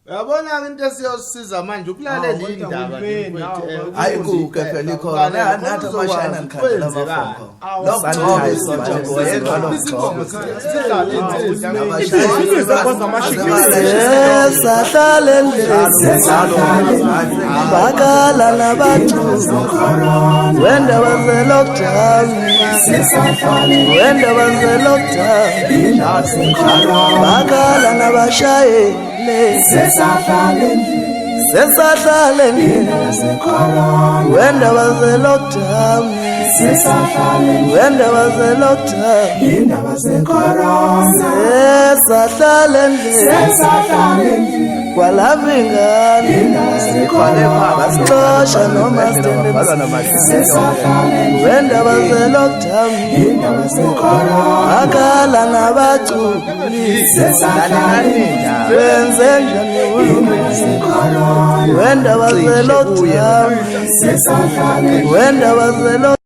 Uyabona-ke into esiyosiza manje ukulalela Hawu, kodwa iy'ndaba uhulumeni, mfethu, hawu, Hayi ukuze kuke phela iphepha, ikhona ukulalela, nathi khona amashayina uzokwazi nikhandela kwenzekani. amafoni. Awu, Lokugcoba Sanitize, isonto manje, ngoyedwa ingoma lokugcoba. sidlale insizwa. Sesahlala endlini bakala nabacuzi wendaba ze-lockdown, wendaba ze-lockdown, bakala nabashayeli. Sesahlala endlini wendaba ze-lockdown, wendaba ze-lockdown. Sesahlala endlini kwalapha ingane basixosha noma sithende wendaba ze-lockdown, bakala nabaculi. Wenze njani uhulumeni wendaba ze-lockdown, wendaba ze-lockdown?